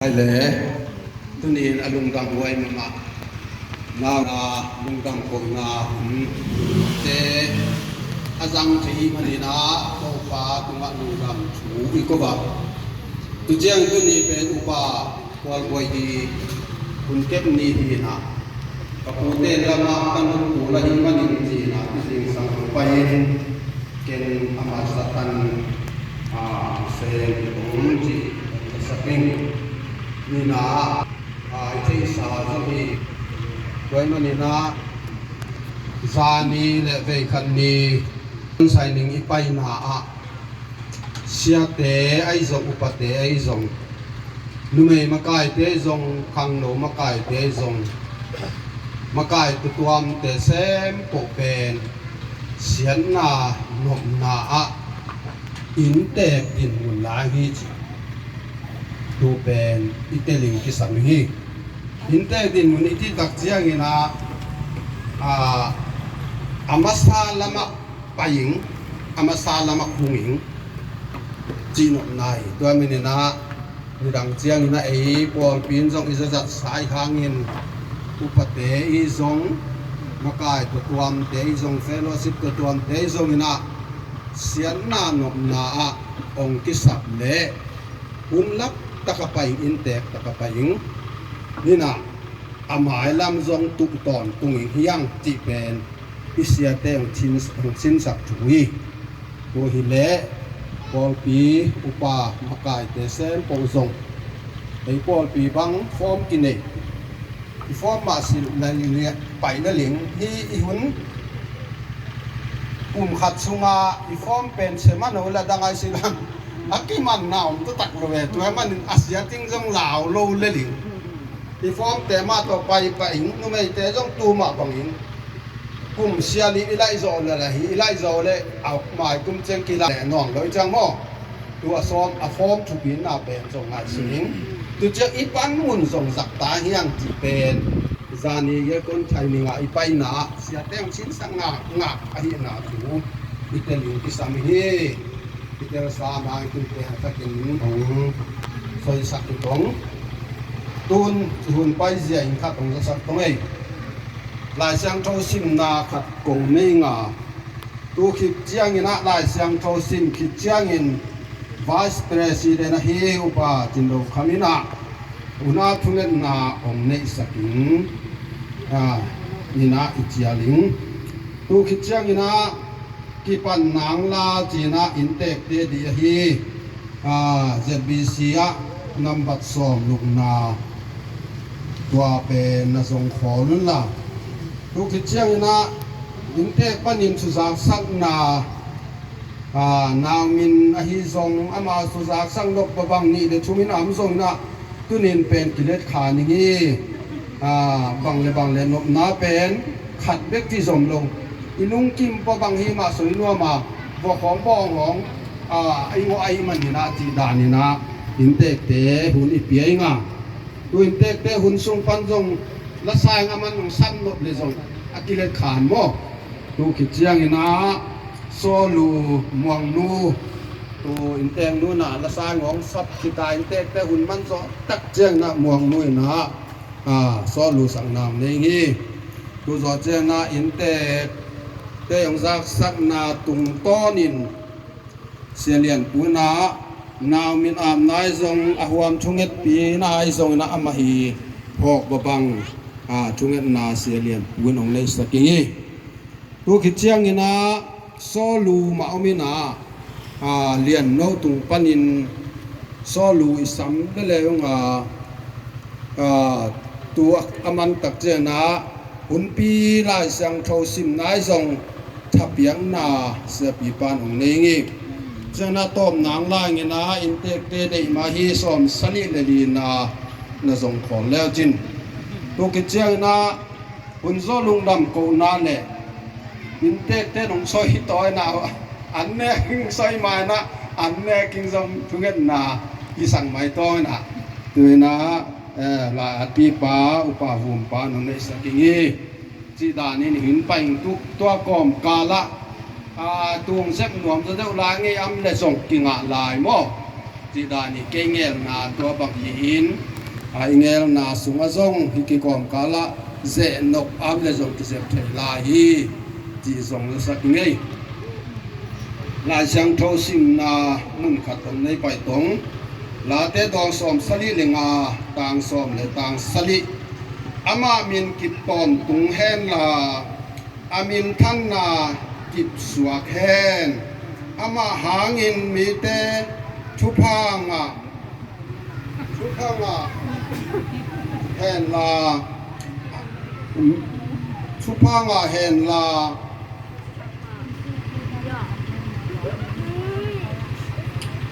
ໄປແລະ ໂຕນີ້ອະລຸງດຳຫວຍມາມາ ນາວນາລຸງດຳໂຄນາຫຸນເຕ ອາສັງທີມະນີນາ ໂຕປາຕຸງະລຸງດຳຊູອີກວ່າ ຕຸຈຽງໂຕນີ້ເປັນອຸປາ ກວນຫວຍດີ ຄຸນເກັບນີດີນາ ກະປູເຕລະມະ ກະນຸກູລະຫິມະນິນຈີນາ ປິສິງສັງໄປ ເກັນອະມາສະຕັນ ອາ ເຊນຕົງຈີ ສະປິງ ນີນາ ອາ ເທສາ ສະພີ ໄວມະນີນາ ຊານີ ແລະ ເວຄັນນີ ໄຊນິງ ອີໄປນາອະ ເຊຍເຕ ໄອຊົງ ອຸປະເຕ ໄອຊົງ ນຸເມ ມະກາຍເຕຊົງ ຄັງໂນ ມະກາຍເຕຊົງ ມະກາຍຕຸຕວມເຕແຊມໂປະແປນ ຊຽນນາ ນົບນາອະ ອິນແຕກດິນມຸນລາຮີຈິ ຕູແປນ ອິເຕລິງກິສາມິຮີ ອິນແຕກດິນມຸນ ອິຕິຕັກຈຽງອິນາ ອາ ອາມະຊາລະມະ ປາຍິງ ອາມາຊາລະມະຄຸງອິງ ຈີນົບນາຍ ຕົວມິນິນາ ມີດັງຈຽງນາເອ ປອນປີນຊົງ ອິສະຈັດສາຍທາງຍິນ ອຸປະເຕອີຊົງ ມະກາຍຕົວຕວມເຕອີຊົງ ເຟໂລຊິບຕົວຕວມເຕອີຊົງນາ ຊຽນນານົບນາອະ ອົງກິສັບເລ ອຸນລັບຕະກະໄປອິງ ອິນແຕກຕະກະໄປອິງ ນີ້ນາ ອາມາຍລຳຊົງ ຕຸຕອນຕຸງອິງ ຮຽງຈິເປນ ອິເຊຍເຕງ ຊິນສັກທຸຍ ໂຕຫິເລ ປອລປີ ອຸປາ ມະກາຍເຕເຊນ ປົງຊົງ ໄອປອລປີບັງ ຟອມກິເນ ອີຟອມມາຊິນ ໄລເລຍ ໄປນະເລັງ ຮີອີຫຸນ ກຸມຂັດສຸງາ ອີຟອມເປັນເຊມາໂນ ລະດັງໄອຊິລັງ ອາກິມັນນາວ ຕະຕັກລະເວ ຕົວມັນອາເຊຍຕິງຊົງລາວ ໂລເລລິງ ອີຟອມແຕມາຕໍ່ໄປ ປະອິງ ນຸເມຍແຕຊົງຕູມາບັງອິງ ກຸມເຊຍລີ ອີໄລໂຊເລລະ ອີໄລໂຊເລ ເອົາມາຍກຸມເຈັງກິລາ ແລະ ນອງໂລຍຈັງມໍ ຕົວຊອມອາຟອມທຸບີນາແປນຊົງງາຍຊິງ ຕຸຈຽງອີປັນມຸນຊົງສັກຕາຮຽງຈິເປນ ຊານີເຢກົນໄທນິງາ ອີໄປນາ ເຊຍແຕງຊິນສະຫງ່າ ງາ ອະຫິນາທູ ອີເຕລິງກິສາມິຮີ ອີເຕລະສາມາ ກິນແຕງຕະກິນຂອງ ຊອຍສັກຕົງ ຕູນ ຫຸນໄປເຊຍ ອິງຄັດຕົງສະສັກຕົງເອ ລາຍຊຽງໂທຊິມນາ ຂັດກົງເມງາ ຕູຄິດຈຽງອິນະ ລາຍຊຽງໂທຊິມ ຄິດຈຽງອິນ ໄວສ໌ປຣະຊີເດັນ ອາຮີ ອຸປາ ຈິນໂດຄາມິນະ ອຸນາທຸເລັນນາ ອົງເນສະກິງ ອາ ນິນາ ອິຈຽລິງ ຕູຄິດຈຽງອິນະ ກິປັນນາງລາຈີນາ ອິນເຕກເຕດີອາຮີ ອາ ເຈັດບີຊີອະ ນຳບັດຊອມລຸກນາ ຕົວເປນນະຊົງຂໍລຸນລາ ທຸກທິດຊຽງນະ ອິນເຕກປະນິນສຸຈາກສັກນາ ອາ ນາວມິນອະຮີຊົງ ອາມາສຸຈາກສັກນົບປະບັງນີເດທຸມິນອຳຊົງນະ ຕຸນິນເປັນກິເລດຂານິງຮີ ອາ ບັງເລບັງເລນົບນາເປັນ ຂັດເບັກທີ່ສົມລົງ ອີລຸງກິມປະບັງຮີມາສຸຍນົວມາ ບໍ່ຂອງບໍ່ຫອງ ອາ ໄອງໍໄອມັນນີນະ ຈີດານີນະ ອິນເຕກເຕ ຫຸນອີປຽງາ ຕຸອິນເຕກເຕ ຫຸນຊຸງປັນຊົງ ລະຊາຍງາມັນນົງສັນນົບເລຊົງ ອາກິເລດຂານມໍ ຕຸຄິດຈຽງອີນາ ໂຊລູ ມວງນູ ຕູອິນແຕງນູນາ ລະຊາຍງອງສັບ ຄີຕາອິນເຕກເຕ ຫຸນມັນຊໍ ຕັກຈຽງນະ ມວງນູນາ ອາ ຊໍລູສັງນາມເນງຮີ ຕູຊໍເຈນາ ອິນເຕກເຕ ອອງຊາກສັກນາ ຕຸງຕໍນິນ ເສຍຫຼຽນປູນາ ນາວມິນອາມນາຍຊົງ ອາຫວມທຸເງັດປີນາຍຊົງນະ ອາມະຮີ ພອກບະບັງ ອາ ທຸເງັດນາ ເສຍຫຼຽນປູນອງເນສະກິງຮີ ຕູຄິດຈຽງອີນາ ໂຊລູມາອອມອີນາ ອາ ລຽນໂນຕຸງປະນິນ ໂຊລູອີສຳເດແລວງາ ອາ ຕູອາມັນຕັກເຈນາ ຫຸນປີລາຍຊຽງໂທຊິມນາຍຊົງ ທະປຽງນາ ເສຍປີປານອົງເນງອີກ ເຈນາຕອມນາງລາຍງຽນາ ອິນເຕກເຕເດມາຮີຊອມສະລິເລລີນາ ນະຊົງຂອນແລ້ວຈິນ ຕູກິດຈຽງນາ ຫຸນໂຊລຸງດຳໂກນາແລ ອິນເຕກເຕນົງຊອຍໂຕຍນາ ອັນແນກິງຊອຍມາຍນະ ອັນແນກິງຊົມທຸເງັດນາ ອີສັງໄມໂຕຍນະ ຕຸຍນາ ເອີ ລາອາຕີປາ ອຸປາຫຸມປາ ນຸເນສະກິງຮີ ຈີດານີນຫິນໄປຕຸຕົວກອມກາລະ ອາ ຕຸງເຊັບນວມ ຕະເຈົ້າລາງເອອຳ ແລະ ສົ່ງກິງອາລາຍມໍ Ti dan hi kei ngelna tua bang hi in, a i ngelna sung a zong hi kikawm kala ze nok am le zong kizep thei lai hi, ti zong le sak ngei. Lai Siangtho simna mun khat tong nei pai tong, Late dawng sawm sali le nga, tang sawm le tang sali. Ama min kip tawntung hen la, a minthanna kipsuak hen. Amah hangin mite thupha ngah, thupha ngah hen la, thupha ngah hen la,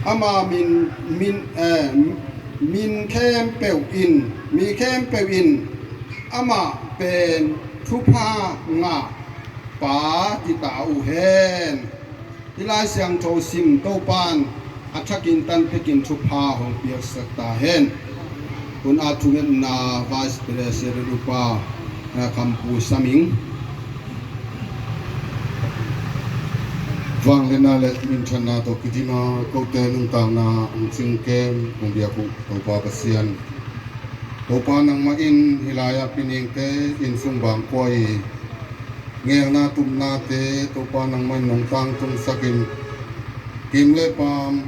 ama min, min, eh, min khempeuh in, mi khempeuh in amah pen thupha ngah pa ti ta uh hen. Hi Lai Siangtho sim Topan a thakin tanpekin thupha hong piaksak ta hen. Hun a thungetna Vice President upa, eh, Khampu Saming. Vangliatna le minthanna tawh kidim a, kote nuntakna hong ching kem, hong biak uh Topa Pasian. Topa nangmah in hi lai-ah piningte innsung bangkuai, ngelna tupnate Topa nangmah in nong tangtungsakin, kim le pam,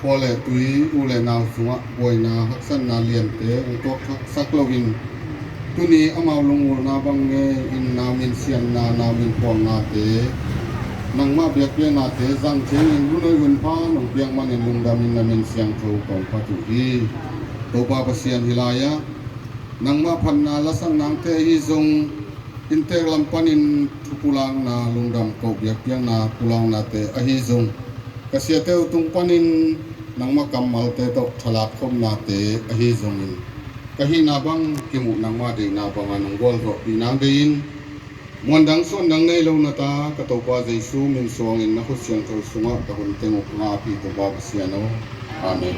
khua le tui, u le nau sungah buaina haksatna liante hong tuaksak loin, tuni amau lungulna bang ngei in nau minsianna, nau minphuangnate, nangmah biakpiaknate zang chengin hun hoi hun pha nong piak manin lungdamin na min siangtho kong phat uh hi. Topa Pasian, hi lai-ah nangmah phatna lasak nangte ahi zong, inntek lam panin thu pulakna, lungdam koh biakpiakna pulaknate ahi zong, ka siate uh tung panin nangmah kammalte tawh thalak khopnate ahi zongin, ka hihna bang kimuh nangmah deihna banga nong gualzawhpih nang deiin, muan dang suan dang nei lo nata ka Topa Jesu min suangin na khut siangtho sungah ka hun teng uh ka ngahpih Topa Pasian aw. Amen.